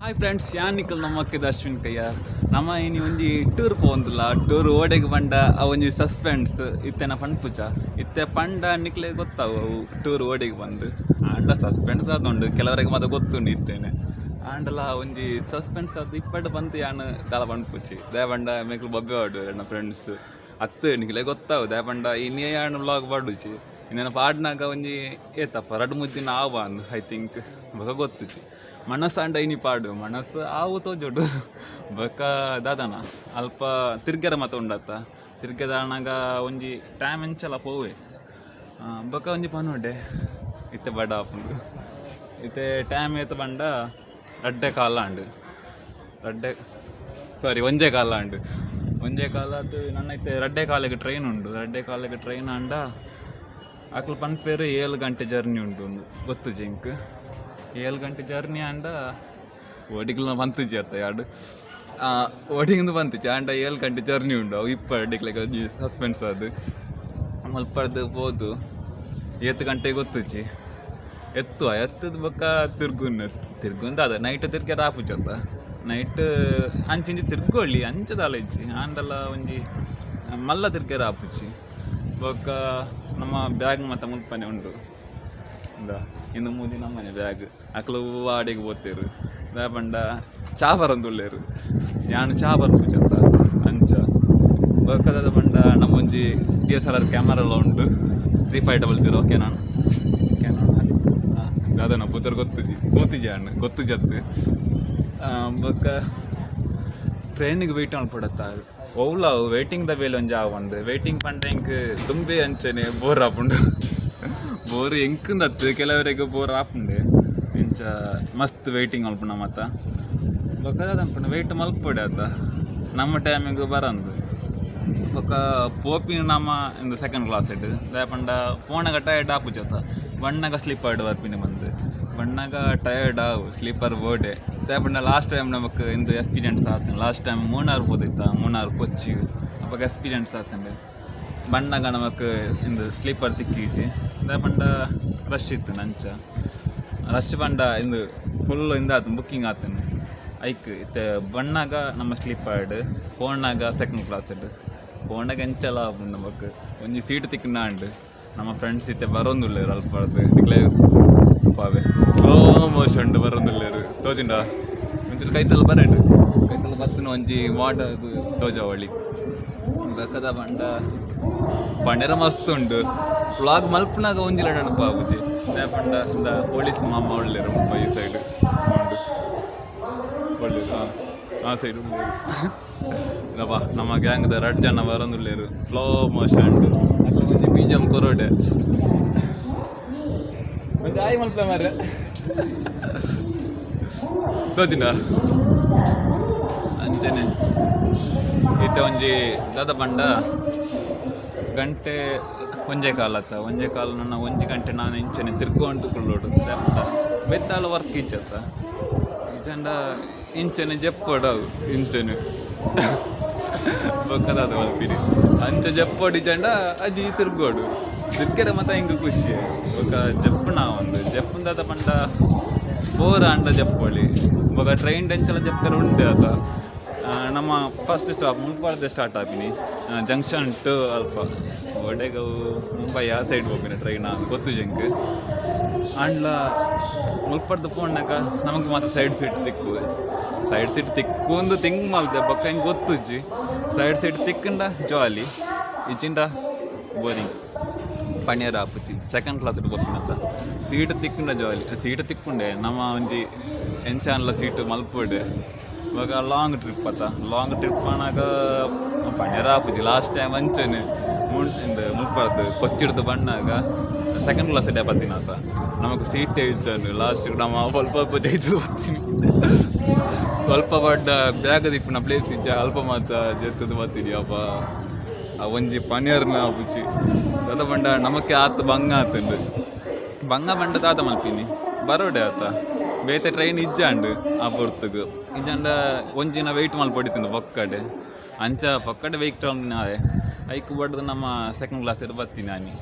Hi friends, ಯಾನ್ ನಿಕಲ್ ನಮ್ಮಕ್ಕಿದ ಅಶ್ವಿನ್ ಕಯ್ಯಾರ್. ನಮ್ಮ ಇನಿ ಒಂಜಿ ಟೂರ್ ಪೋವೊಂದುಲ್ಲ. ಟೂರ್ ಓಡೆಗ್ ಪಂಡ ಅವು ಒಂಜಿ ಸಸ್ಪೆನ್ಸ್. ಇತ್ತೆನ ಪನ್ಪುಜ. ಇತ್ತೆ ಪಂಡ ನಿಕ್ಲೆ ಗೊತ್ತಾವು ಅವು ಟೂರ್ ಓಡೆಗ್ ಬಂದು. ಆಂಡ ಸಸ್ಪೆನ್ಸ್ ಆದುಂಡು, ಕೆಲವರಿಗೆ ಮಾತ ಗೊತ್ತುಂಡು ಇತ್ತೇನೆ. ಆಂಡಲ ಒಂಜಿ ಸಸ್ಪೆನ್ಸ್ ಅದು ಇಪ್ಪಡ್ ಬಂತು. ಯಾನ್ ದಾಲ ಪನ್ಪುಜಿ. ದಾಯೆ ಪಂಡ ಮೆಕ್ಲು ಬೊಬ್ಬೆ ಪಾಡುವೆರ್ ಎನ್ನ ಫ್ರೆಂಡ್ಸ್ ಅತ್ತು. ನಿಕ್ಲೆ ಗೊತ್ತಾವು. ದಾಯೆ ಪಂಡ ಇನಿ ಯಾನ್ ವ್ಲಾಗ್ ಪಾಡುಜಿ. ಇನ್ನೇನು ಪಾಡ್ನಾಗ ಒಂಜಿ ಏತಪ್ಪ 2-3 ದಿನ ಆವ ಅಂದ್ I think. ಬೊಕ ಗೊತ್ತುಜಿ. ಮನಸ್ಸಾಂಡ ಇನಿ ಪಾಡು ಮನಸ್ಸು ಆವು ತೋಜೋಡು. ಬೊಕ ದಾದನ ಅಲ್ಪ ತಿರ್ಗರೆ ಮಾತ ಉಂಡತ್ತ. ತಿರ್ಗದಾನಾಗ ಒಂಜಿ ಟೈಮ್ ಎಂಚಲ ಪೋವೆ. ಬೊಕ ಒಂಜಿ ಪನೋಡೆ ಇತ್ತೆ ಬಡ ಆಪುಂಡು. ಇತ್ತೆ ಟೈಮ್ ಏತ ಪಂಡ ರಡ್ಡೆ ಕಾಲ ಆಂಡ್. ರಡ್ಡೆ, ಸಾರಿ, ಒಂಜೇ ಕಾಲ ಆಂಡ್. ಒಂಜೇ ಕಾಲ ಅದು ನನ್ನ. ಇತ್ತೆ ರಡ್ಡೆ ಕಾಲಿಗೆ ಟ್ರೈನ್ ಉಂಡು. ರಡ್ಡೆ ಕಾಲಿಗೆ ಟ್ರೈನ್ ಆಂಡ ಅಕ್ಲು ಪನ್ಪೇರು 7 ಗಂಟೆ ಜರ್ನಿ ಉಂಡು ಒಂದು. ಗೊತ್ತುಜಿ ಎಂಕ್. 7 ಗಂಟೆ ಜರ್ನಿ ಆಂಡ ಓಡಿಗ್ಲ ಪಂತುಜಿ ಅತ್ತ ಯಾಡು ಓಡಿಂದು ಪಂತುಜಿ. ಆಂಡ 7 ಗಂಟೆ ಜರ್ನಿ ಉಂಡು. ಅವು ಇಪ್ಪಡಿಕ್ಲೆಗ್ ಒಂಜಿ ಸಸ್ಪೆನ್ಸ್ ಅದು. ಮಲ್ಪಡ್ದು ಪೋದು ಏತ್ ಗಂಟೆ ಗೊತ್ತುಜಿ. ಎತ್ತುವ, ಎತ್ತದ ಬೊಕ್ಕ ತಿರ್ಗುನ್ ತಿರ್ಗುಂದು ಅದ ನೈಟ್ ತಿರ್ಗ್ಯಾರ ಆಪುಜಿ ಅತ್ತ. ನೈಟ್ ಅಂಚಿಂಚಿ ತಿರ್ಗೊಳ್ಳಿ, ಅಂಚ ದಾಲ ಇಜ್ಜಿ. ಆಂಡಲ ಒಂಜಿ ಮಲ್ಲ ತಿರ್ಗ್ಯಾರ ಆಪುಜಿ. ಬೊಕ್ಕ ನಮ್ಮ ಬ್ಯಾಗ್ ಮಾತ ಮುಲ್ಪನೆ ಉಂಡು. ಇಂದ ಇಂದು ಮೂಜಿ ನಮ್ಮನೆ ಬ್ಯಾಗ್. ಅಕ್ಲು ವಾಡಿಗೆ ಪೋತೇರು. ದಾಯೆ ಪಂಡ ಚಾ ಬರೊಂದುಲ್ಲೆರ್. ಯಾನ್ ಚಾ ಬರ್ಪುಜತ್ತ ಅಂಚ. ಬೊಕ್ಕ ದಾದ ಪಂಡ ನಮ್ಮೊಂಜಿ ಡಿಎಸ್ಎಲ್ಆರ್ ಕ್ಯಾಮರಾಲ ಉಂಡು, 3500 ಕೆನಾನ್. ಕೆನಾನ್ ದಾದನ ಪುದರ್ ಗೊತ್ತುಜಿ, ತೋತಿಜಿ ಅಣ್ಣ ಗೊತ್ತುಜತ್ತು. ಬೊಕ್ಕ ಟ್ರೈನಿಗೆ ವೆಯ್ಟ್ ಮಲ್ಪೊಡತ್ತ. ಒವ್ಲ ವೆಯ್ಟಿಂಗ್ ದ ಬೇಲೆ ಒಂಜಿ ಆವಂದು. ವೆಯ್ಟಿಂಗ್ ಪಂಡ ಎಂಕ್ ದುಂಬೆ ಅಂಚನೆ ಬೋರ್ ಆಪುಂಡು. ಬೋರ್ ಎಂಕುಂದತ್ತು, ಕೆಲವರಿಗೆ ಬೋರ್ ಆಪುಂಡು. ಇಂಚ ಮಸ್ತ್ ವೆಯ್ಟಿಂಗ್ ಮಲ್ಪುನ ಮಾತ. ಬೊಕ್ಕ ದಾದ ಅನ್ಪುಂಡು, ವೆಯ್ಟ್ ಮಲ್ಪೊಡೆ ಅತ್ತ, ನಮ್ಮ ಟೈಮಿಗೆ ಬರಂದು. ಬೊಕ್ಕ ಪೋಪಿನ ನಮ್ಮ ಇಂದು ಸೆಕೆಂಡ್ ಕ್ಲಾಸ್ ಇಡ್. ದಾಯೆ ಪಂಡ ಪೋನಗ ಟಯರ್ಡ್ ಆಪುಜತ್ತ. ಬಣ್ಣಗ ಸ್ಲೀಪರ್ ಬರ್ಪಿನಿ ಬಂದು. ಬಣ್ಣಗ ಟಯರ್ಡ್ ಆವು, ಸ್ಲೀಪರ್ ಬೋಡೆ. ದಾಯೆ ಪಂಡ ಲಾಸ್ಟ್ ಟೈಮ್ ನಮಕ್ ಇಂದು ಎಕ್ಸ್ಪೀರಿಯನ್ಸ್ ಆತಂಡ್. ಲಾಸ್ಟ್ ಟೈಮ್ ಮೂನಾರ್ ಪೋದಿತ್ತ, ಮೂನಾರ್ ಕೊಚ್ಚಿ. ಅಪಗ ಎಕ್ಸ್ಪೀರಿಯನ್ಸ್ ಆತಂಡ್. ಬಣ್ಣಗ ನಮಕ್ ಇಂದು ಸ್ಲೀಪರ್ ತಿಕ್ಕೀಜಿ. ದಾಯೆ ಪಂಡ ರಶ್ ಇತ್ತು. ಅಂಚ ರಶ್ ಪಂಡ ಇಂದು ಫುಲ್ ಇಂದಾತು, ಬುಕ್ಕಿಂಗ್ ಆತಂಡ್. ಐಕ್ ಇತ್ತೆ ಬಣ್ಣಗ ನಮ್ಮ ಸ್ಲೀಪರ್ಡ್, ಪೋನಾಗ ಸೆಕೆಂಡ್ ಕ್ಲಾಸ್. ಪೋನಾಗ ಎಂಚಲ ಆಪುಂಡು ನಮಕ್ ಒಂಜಿ ಸೀಟ್ ತಿಕ್ಕುನಾಂಡ್. ನಮ್ಮ ಫ್ರೆಂಡ್ಸ್ ಇತ್ತೆ ಬರೋಂದುಲ್ಲೆರ್ ಅಲ್ಪರ್ದು. ನಿಕ್ಲೆ ತೂಪಾವೆ, ಸ್ಲೋ ಮೋಷನ್ ಬರೋಂದುಲ್ಲೆರ್. ತೋಜಿಂಡ? ಒಂಚೂರು ಕೈತಲ್ ಬರಡ್. ಕೈತಲ್ ಬತ್ತಿನ ಒಂಜಿ ಮಾಡ ತೋಜಾವಳಿ. ಬೊಕದ ಪಂಡ ಪಂಡೆರ ಮಸ್ತ್ ಉಂಡು. ವ್ಲಾಗ್ ಮಲ್ಪುನಾಗ ಒಂಜಿ ನೆನಪು ಆಪುಜಿ. ದಾಯೆ ಪಂಡ ಇಂದ ಪೊಲೀಸ್ ಮಾಮ ಉಲ್ಲೆರ್ ಮುಲ್ಪ. ಈ ಸೈಡ್ ಉಂಡು ಒಳ್ಳೆರ್. ಹಾಂ, ಆ ಸೈಡ್ ಉಲ್ಲೆರ್. ಬಾ, ನಮ್ಮ ಗ್ಯಾಂಗ್ದ ರಡ್ಡ್ ಜನ ಬರೋಂದುಲ್ಲೆರ್ ಸ್ಲೋ ಮೋಷನ್. ಒಂಜಿ ಬಿಜಿಎಂ ಕೊರೋಡೆ. ಒಂಜಿ ಆಯ್ ಮಲ್ಪೆ ಮಾರ್ರೆ. ತೋಜಿಂಡ? ಅಂಚನೆ ಇತ್ತೆ ಒಂಜಿ ದಾದ ಪಂಡ ಗಂಟೆ ಒಂಜೇ ಕಾಲ ಅತ್ತ. ಒಂಜೇ ಕಾಲ ನನ್ನ 1 ಗಂಟೆ ನಾನು ಇಂಚನೆ ತಿರ್ಗೊಂಡು ಕುಳ್ಳೋಡು. ಪಂಡ ಬೆತ್ತಾಲ ವರ್ಕ್ ಇಜ್ಜತ್ತ. ಇಜ್ಜಂಡ ಇಂಚನೆ ಜೆಪ್ಪೊಡು ಅವು. ಇಂಚನೆ ಬೊಕ್ಕದಾದ ಮಲ್ಪಿನಿ. ಅಂಚ ಜೆಪ್ಪೊಡು, ಇಜ್ಜಂಡ ಅಜ್ಜಿ ತಿರ್ಗೋಡು. ತಿರ್ಗೆರೆ ಮಾತ ಹಿಂಗೆ ಖುಷಿ. ಬೊಕ್ಕ ಜಪ್ಪುನ ಒಂದು ಜಪ್ಪುಂದಾದ ಪಂಡ ಬೋರ್ ಆಂಡ ಜಪ್ಪೊಳಿ. ಬೊಕ್ಕ ಟ್ರೈನ್ ಎಂಚಲ ಜಪ್ಪೆರೆ ಉಂಡೆ ಅತ. ನಮ್ಮ ಫಸ್ಟ್ ಸ್ಟಾಪ್ ಮುಲ್ಪರ್ದೆ ಸ್ಟಾರ್ಟ್ ಆಪಿನಿ, ಜಂಕ್ಷನ್ ಟು ಅಲ್ಪ. ಒಡೆಗವು ಮುಂಬೈ ಆ ಸೈಡ್ ಹೋಗಿನ ಟ್ರೈನ್ ಗೊತ್ತು ಎಂಕ್. ಆಂಡ್ಲ ಮುಲ್ಪರ್ದು ಪೋಣಾಗ ನಮಗೆ ಮಾತ್ರ ಸೈಡ್ ಸೀಟ್ ತಿಕ್ಕು. ಸೈಡ್ ಸೀಟ್ ತಿಕ್ಕು ತಿಂಗ್ ಮಲ್ದೆ. ಬೊಕ್ಕ ಹೆಂಗೆ ಗೊತ್ತುಜ್ಜಿ. ಸೈಡ್ ಸೀಟ್ ತಿಕ್ಕಂಡ ಜಾಲಿ, ಇಜ್ಜಿಂಡ ಬೋರಿಂಗ್, ಪಣಿಯರ್ ಆಪುಜಿ. Second class ಬೊಕ್ಕಿನತ್ತ. ಸೀಟ್ ತಿಕ್ಕುಂಡ ಜಾಲಿ. ಸೀಟ್ ತಿಕ್ಕುಂಡೆ ನಮ್ಮ ಒಂಜಿ ಎಂಚಾನ್ಲ ಸೀಟ್ ಮಲ್ಪೊಡೆ. ಇವಾಗ ಲಾಂಗ್ ಟ್ರಿಪ್ ಅತ್ತ. ಲಾಂಗ್ ಟ್ರಿಪ್ ಆನಾಗ ಪಣಿಯರ್ ಆಪುಜಿ. ಲಾಸ್ಟ್ ಟೈಮ್ ಅಂಚನೆ ಮುಣ್ ಇಂದು ಮುಲ್ಪರ್ದು ಕೊಚ್ಚಿಡ್ದು ಬಣ್ಣಾಗ ಸೆಕೆಂಡ್ ಕ್ಲಾಸ್ ಬತ್ತಿನಾತ. ನಮಕ್ ಸೀಟೇ ಇಜ್ಜಾಂಡ್. ಲಾಸ್ಟ್ ನಮ್ಮ ಸ್ವಲ್ಪ ಸ್ವಲ್ಪ ಜೈತು ಬತ್ತೀನಿ. ಸ್ವಲ್ಪ ಬಡ್ಡ ಬ್ಯಾಗ್ ದಿಪ್ಪುನ ಪ್ಲೇಸ್ ಇಜ್ಜ. ಅಲ್ಪ ಮಾತ ಜೆತ್ತದು ಬತ್ತೀನಿ. ಅಪ್ಪ, ಆ ಒಂಜಿ ಪನಿಯರ್ನ ಆಪುಜಿ. ದಾದ ಪಂಡ ನಮಕ್ಕೆ ಆತ್ ಬಂಗ ಆತುಂಡು. ಬಂಗ ಪಂಡ ದಾದ ಮಲ್ಪಿನಿ, ಬರೋಡೆ ಆತ. ಬೇತೆ ಟ್ರೈನ್ ಇಜ್ಜಾಂಡ್ ಆ ಪೊರ್ತುಗು. ಇಜ್ಜಾಂಡ ಒಂಜಿನ ವೆಯ್ಟ್ ಮಲ್ಪೊಡಿತ್ತುಂಡು ಪೊಕ್ಕಡೆ. ಅಂಚ ಪೊಕ್ಕಡೆ ವೆಯ್ಟ್ ಆಯೆ. ಐಕ್ ಬಡ್ದು ನಮ್ಮ ಸೆಕೆಂಡ್ ಕ್ಲಾಸ್ ಬತ್ತೀನಿ ಆನಿ.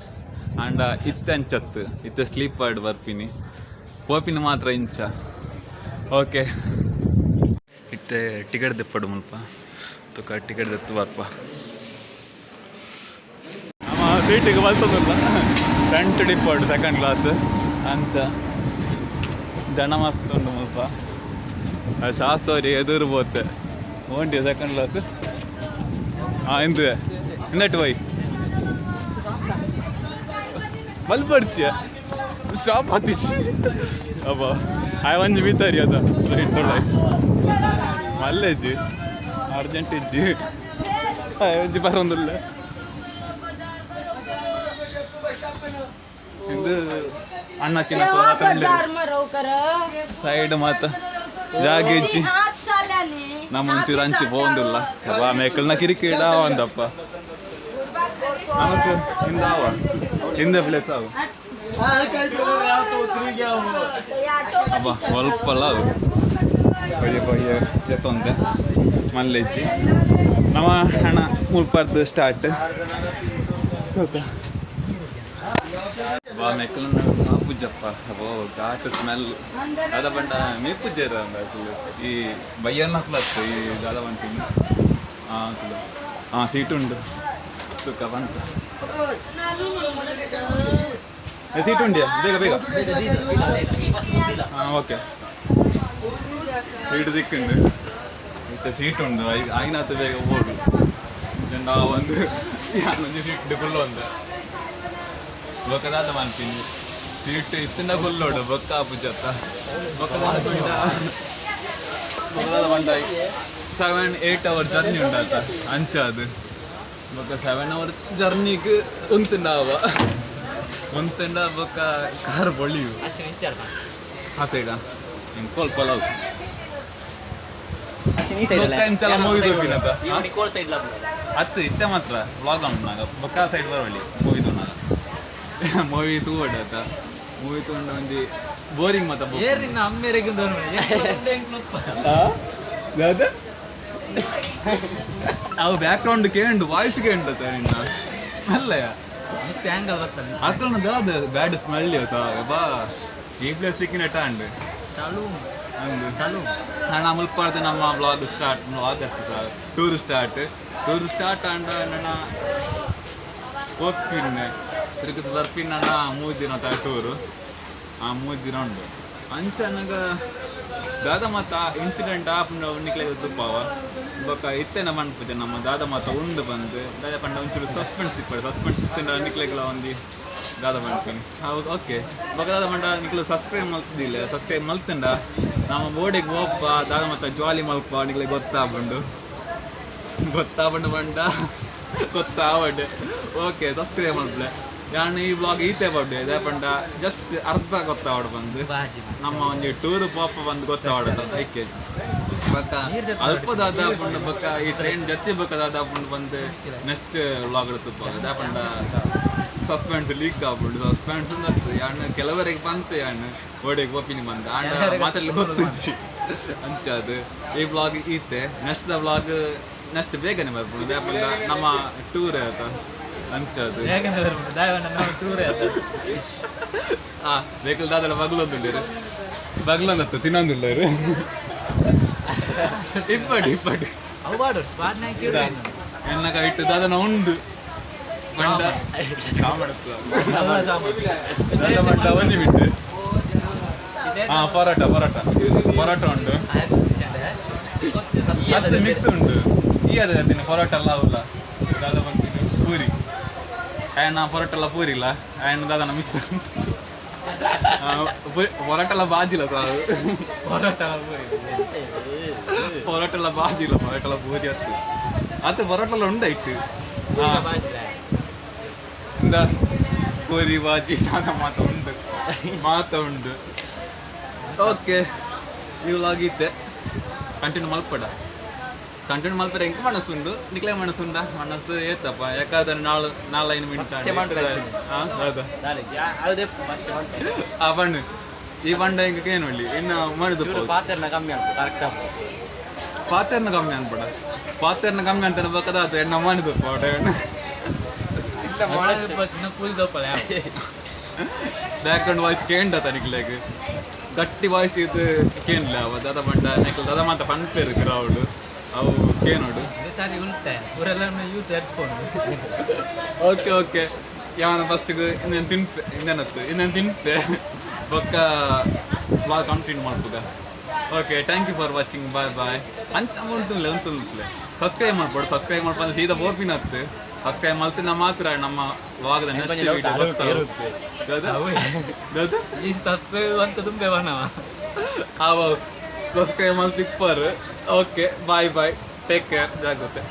ಆಂಡ ಇತ್ತೆ ಅಂಚತ್ತು, ಇತ್ತೆ ಸ್ಲೀಪರ್ಡ್ ಬರ್ಪಿನಿ. ಪೋಪಿನ ಮಾತ್ರ ಇಂಚ. ಓಕೆ. ಇತ್ತೆ ಟಿಕೆಟ್ ದೆಪ್ಪಡು ಮುಲ್ಪ ತುಕ ಟಿಕೆಟ್ ದೆತ್ತು ಬರ್ಪ. ನಮ್ಮ ಸೀಟಿಗೆ ಬರ್ತದಲ್ಲ ಫ್ರಂಟ್ ಡಿಪ್ಪಡು ಸೆಕೆಂಡ್ ಕ್ಲಾಸ್ ಅಂತ. ಜನ ಮಸ್ತ್ ಉಂಟು ಮುಲ್ಪ. ಶಾಸ್ತವ್ರಿ ಎದುರು ಬೋತೆ ಓಂಟಿ ಸೆಕೆಂಡ್ ಕ್ಲಾಸ್. ಹಾಂ, ಇಂದುವೆ ಇಂದಟ್ಟು ಬೈ ಮಲ್ಪಡ್ಚಿಯ ಸ್ಟಾಪ್ ಹತ್ತಿಚಿ ಅಬ್ಬ ಆಯ್ ಒಂಜಿ ಮೀತರಿ ಅದ ರೈಟ್. ಮಲ್ಲೇಜಿ ಅರ್ಜೆಂಟ್ ಇಜ್ಜಿ. ಆಯ್ ಒಂಜಿ ಬರೋಂದುಲ್ಲ. ಇದು ಅಣ್ಣ ಚಿನ್ನ ಸೈಡ್ ಮಾತ ಜಾಗ ಇಜ್ಜಿ. ನಮ್ಮ ಒಂಚೂರು ಅಂಚಿ ಪೋಂದುಲ್ಲ. ಅಬ್ಬಾ, ಮೇಕಲ್ನ ಕಿರಿಕಿಡ ಒಂದಪ್ಪ. ನಮಕ್ ಹಿಂದಾವ ಹಿಂದೆ ಪ್ಲೇಸ್ ಅವು. ಅಬ್ಬ, ಒಲ್ಪಲ್ಲ ಅವು ಬಯ್ಯ ಬಯ್ಯ ಜತ್ತೊಂದೆ ಮಲ್ಲೆಜ್ಜಿ. ನಮ್ಮ ಹಣ ಮುಲ್ಪರ್ದು ಸ್ಟಾರ್ಟ್. ಬಾ ಮೆಕ್ಕಲನ್ನ ಪೂಜಪ್ಪ. ಅಬ್ಬೋ, ಘಾಟ್ ಸ್ಮೆಲ್ ದಾದ ಬಂಡ ಮೀಪುಜ್ಜೆರ್ ಅಂದ ಈ ಬಯ್ಯನ್ನ ಪ್ಲಸ್ ಈ ದಾದ ಬಂಟಿನಿ. ಹಾಂ ಹಾಂ, ಸೀಟ್ ಉಂಡು. ತುಕ್ಕ ಬಂತು. ಸೀಟ್ ಉಂಡಿಯಾ? ಬೇಗ ಬೇಗ. ಹಾಂ, ಓಕೆ, ಸೀಟ್ ದಿಕ್ಕುಂಡು. ಇತ್ತೆ ಸೀಟ್ ಉಂಡು. ಐನಾತು ಬೇಗ ಓಡು ಜಂಡ ಒಂದು ಒಂಜಿ ಸೀಟ್ ಫುಲ್ ಒಂದು ಬೊಕ್ಕದಾದ ಮನ್ಪಿನಿ. ಸೀಟ್ ಇತ್ತಿನ ಫುಲ್ ಓಡು ಬೊಕ್ಕ ಪೂಜತ್ತ ಬೊಕ್ಕದಾದ ಬಂಡ. ಬೊಕ್ಕದಾದ ಬಂಡ 7-8 ಅವರ್ ಜರ್ನಿ ಉಂಡಾತ. ಅಂಚ ಅದು ಬೊಕ್ಕ 7 ಅವರ್ ಜರ್ನಿಗೆ ಉಂತುಂಡ ಅವ ಉಂತುಂಡ ಬೊಕ್ಕ ಕಾರ್ ಬೊಳಿಯು. ಆ ಸೈಡ ಕೋಲ್ ಪಲಾವ್ ಬೊಕ್ಕ ಇಂಚಲ ಮೂವಿ ತೂಪಿನತ ಅತ್ತು. ಇತ್ತೆ ಮಾತ್ರ ವ್ಲಾಗ್ ನಾಗ ಬೊಕ್ಕ ಸೈಡ್ ಬರೋಳಿ ಮೂವಿ ತೂನಾಗ. ಮೂವಿ ತೂವಡ ಆತ. ಮೂವಿ ತೂಂಡ ಒಂಜಿ ಬೋರಿಂಗ್ ಮಾತ. ಅಮ್ಮೇರೆಗೆ. ದಾದ ಅವು ಬ್ಯಾಕ್ ಗ್ರೌಂಡ್ ಕೇಂಡು, ವಾಯ್ಸ್ ಕೇಂಡು ನಿನ್ನ ಅಲ್ಲಯ್ಯ. ಆಂಗಲ್ ಬರ್ತದೆ. ಅಕ್ಕನ ದಾದ ಬ್ಯಾಡ್ ಸ್ಮೆಲ್ ಬಾ. ಈ ಪ್ಲೇಸ್ ಸಿಕ್ಕಿನ ಅಂಡ್ ಸಲೂನ್. ಅಂದು ಸಲೂನ್. ನಾನು ಮುಲ್ಪಾರ್ದು ನಮ್ಮ ವ್ಲಾಗ್ ಸ್ಟಾರ್ಟ್, ವ್ಲಾಗ್ ಆಗ್ತದೆ, ಟೂರ್ ಸ್ಟಾರ್ಟ್. ಟೂರ್ ಸ್ಟಾರ್ಟ್ ಆಂಡ ನನ್ನ ಹೋಗ್ಪಿನ್ನೆ ತಿರುಗದ ಬರ್ಪಿನ 3 ದಿನ ಟೂರು. ಆ 3 ದಿನ ಉಂಡು. ಅಂಚ ನನಗ ದಾದ ಮಾತ ಇನ್ಸಿಡೆಂಟ್ ಆಪುಂಡ ನಿಕ್ಲೆ ತುಪ್ಪಾವ. ಬೊಕ್ಕ ಇತ್ತೆನ ಮನ್ಪುಜೆ ನಮ್ಮ ದಾದ ಮಾತ ಉಂಡು ಬಂದು ದಾದ ಪಂಡ ಒಂಚೂರು ಸಸ್ಪೆನ್ಸ್ ತಿಪ್ಪಡು. ಸಸ್ಪೆನ್ಸ್ ತಿಂಡ ನಿಕ್ಲೆಗ್ಲ ಒಂಜಿ ದಾದ ಪನ್ಪಿನಿ. ಹೌದು, ಓಕೆ. ಬೊಕ್ಕ ದಾದ ಪಂಡ ನಿಕ್ಲು ಸಬ್ಸ್ಕ್ರೈಬ್ ಮಲ್ತಿದ್ದಿಲ್ಲ. ಸಬ್ಸ್ಕ್ರೈಬ್ ಮಲ್ತಂಡ ನಮ್ಮ ಬೋರ್ಡಿಗೆ ಹೋಪ್ಪ, ದಾದ ಮಾತ ಜಾಲಿ ಮಲ್ಪ ನಿಕ್ಲೆ ಗೊತ್ತಾಪುಂಡು. ಗೊತ್ತಾಪುಂಡು ಪಂಡ ಗೊತ್ತಾವಡ್. Okay, subscribe ಮಲ್ಪಲೆ. ಯಾನ್ ಈ ಬ್ಲಾಗ್ ಈತೆ ಪಡ್ಡೆ ದಾದ ಪಂಡ ಜಸ್ಟ್ ಅರ್ಧ ಗೊತ್ತಾವಡ್ ಬಂದು ಬಾಜಿ. ನಮ್ಮ ಒಂಜಿ ಟೂರ್ ಪೋಪ ಬಂದು ಗೊತ್ತಾವಡ ಐಕೆ. ಬೊಕ್ಕ ಅಲ್ಪ ದಾದ ಪಂಡ ಬೊಕ್ಕ ಈ ಟ್ರೈನ್ ಜತ್ತಿ ಬೊಕ್ಕ ದಾದ ಪಂಡ ಬಂದು ನೆಕ್ಸ್ಟ್ ವ್ಲಾಗ್ ತುಪ್ಪ. ದಾದ ಪಂಡ ಸಸ್ಪೆನ್ಸ್ ಲೀಕ್ ಆಪುಂಡು. ಸಸ್ಪೆನ್ಸ್ ಅಂದ್ ಯಾನ್ ಕೆಲವರಿಗೆ ಬಂತು, ಯಾನ್ ಓಡೆಗ್ ಪೋಪಿನಿ ಬಂದು ಆಂಡ ಮಾತಾಡ್ಲಿಕ್ಕೆ ಗೊತ್ತುಜ್ಜಿ. ಅಂಚಾದ್ ಈ ವ್ಲಾಗ್ ಈತೆ. ನೆಕ್ಸ್ಟ್ the vlog next ಬೇಗನೆ ಬರ್ಪುಂಡು. ದಾದ ಪಂಡ ನಮ್ಮ ಟೂರ್ ಆತ ಅಂಚಾದ್. ನಾವು ಟೂರ್. ಆ ವೆಹಿಕಲ್ ದಾದಲ ಬಗ್ಲೊಂದುಲ್ಲೇರು, ಬಗ್ಲೊಂದತ್ತು ತಿನ್ನೊಂದುಲ್ಲೇರು. ಇಪ್ಪಡಿ ಇಪ್ಪಡಿ. ಅವು ಬಾಡು ಬಾಡ್. ಎನ್ನ ಇಟ್ಟು ದಾದನ ಉಂಡು ಬಂಡ ದಾದ ಬಂಡ ಒಂಜಿ ಬಿಟ್ಟು. ಹಾ, ಪರೋಟ ಪರೋಟ ಪರೋಟ ಉಂಡು. ಅದು ಮಿಕ್ಸ್ ಉಂಡು. ಈ ಅದ ತಿನ್ನ ಪರೋಟ ಎಲ್ಲ ಅವಲ್ಲ. ದಾದ ಬಂತಿದ್ದು ಪೂರಿ ಆಯಣ್ಣ. ಪರೋಟ ಎಲ್ಲ ಪೂರಿ ಇಲ್ಲ ಆಯಣ್ಣ. ದಾದನ ಮಿಕ್ಸ್ ಉಂಟು. ಪರೋಟ ಎಲ್ಲ ಬಾಜಿಲ್ಲ. ಪರೋಟ. ಪರೋಟ ಎಲ್ಲ ಬಾಜಿಲ್ಲ, ಪರೋಟ ಎಲ್ಲ ಪೂರಿ ಅತ್ತು ಅದು ಪರೋಟ ಎಲ್ಲ ಉಂಡ ಇಟ್ಟು. ಹಾ, ಇಂದ ಪೂರಿ ಬಾಜಿ ದಾದ ಮಾತ ಉಂಡು, ಮಾತ ಉಂಡು. ಓಕೆ, ಈ ವ್ಲಾಗ್ ಇತ್ತೆ. ಕಂಟಿನ್ಯೂ ಮಲ್ಪಡ. ಕಂಟಿನ್ಯೂ ಮಲ್ಪರೆ ಎಂಕ್ ಮನಸ್ಸುಂಡು, ನಿಕ್ಲೆ ಮನಸ್ಸುಂಡ? ಮನಸ್ಸು ಏತಪ್ಪ. ಯಾಕಾದ್ರೆ ನಾಳು ನಾಲ್ಐದು ಮಿನಿಟ್. ಹಾ, ಹೌದಾ? ಆ ಬಣ್ಣು ಈ ಬಂಡ ಎಂಕ್ ಏನು ಒಳ್ಳಿ ಇನ್ನು ಮಾಡಿದ್ದು. ಪಾತ್ರನ ಕಮ್ಮಿ ಆಗ್ತದೆ, ಕರೆಕ್ಟ್ ಆಗ್ತದೆ. ಪಾತೆರ್ನ ಕಮ್ಮಿ ಅನ್ಬೇಡ. ಪಾತೆರ್ನ ಕಮ್ಮಿ ಅಂತ ಬೇಕಾದ ಎಣ್ಣ ಮಾಡಿದ್ದು ಪೋಟ. ಕೂಲಿ ದೋಪಲ್ಲ. Background voice ಕೇಂಡ ತನಿಕ್ಲೆಗ್. ಗಟ್ಟಿ ವಾಯ್ಸ್ ಇದು ಕೇನ್ಲ. ಅವ ದಾದ ಪಂಡ ನೆಕ್ಲ್ ದಾದ ಮಾತ ಪನ್ಪೇರು ಕ್ರೌಡ್, ಅವು ಕೇನೋಡು. ಸಾರಿ ಉಲ್ಟೆ ಊರೆಲ್ಲ ಯೂಸ್ ಹೆಡ್ಫೋನ್. ಓಕೆ ಓಕೆ, ಯಾವನ ಫಸ್ಟ್ಗೆ ಇನ್ನೇನು ತಿನ್ಪೆ, ಇನ್ನೇನತ್ತು ಇನ್ನೇನು ತಿನ್ಪೆ, ಬೊಕ್ಕ ವ್ಲಾಗ್ ಕಂಟಿನ್ಯೂ ಮಾಡ್ಬೋದ. Okay, thank you for watching, bye bye. ಅಂಚ ಉಂಟುಲ್ಲ ಉಂಟುಂಟ್ಲೆ ಸಬ್ಸ್ಕ್ರೈಬ್ ಮಾಡ್ಬೋದು. ಸಬ್ಸ್ಕ್ರೈಬ್ ಮಾಡ್ಬಂದ್ರೆ ಸೀದಾ ಬೋರ್ಪಿನ ಹತ್ತು. ಸಬ್ಸ್ಕ್ರೈಬ್ ಮಾಡ್ತು ನಮ್ಮ ಮಾತ್ರ ನಮ್ಮ ವ್ಲಾಗ್ದ ನೆಕ್ಸ್ಟ್ ವಿಡಿಯೋ ಗೊತ್ತಾಗ. ಈ ಸಬ್ಸ್ಕ್ರೈಬ್ ಅಂತ ತುಂಬೆ ಬಣ್ಣವ. ಅವ subscribe ಮಾಡ್ತಿಪ್ಪರು. Okay, bye bye, take care, ಜಾಗ್ರತೆ.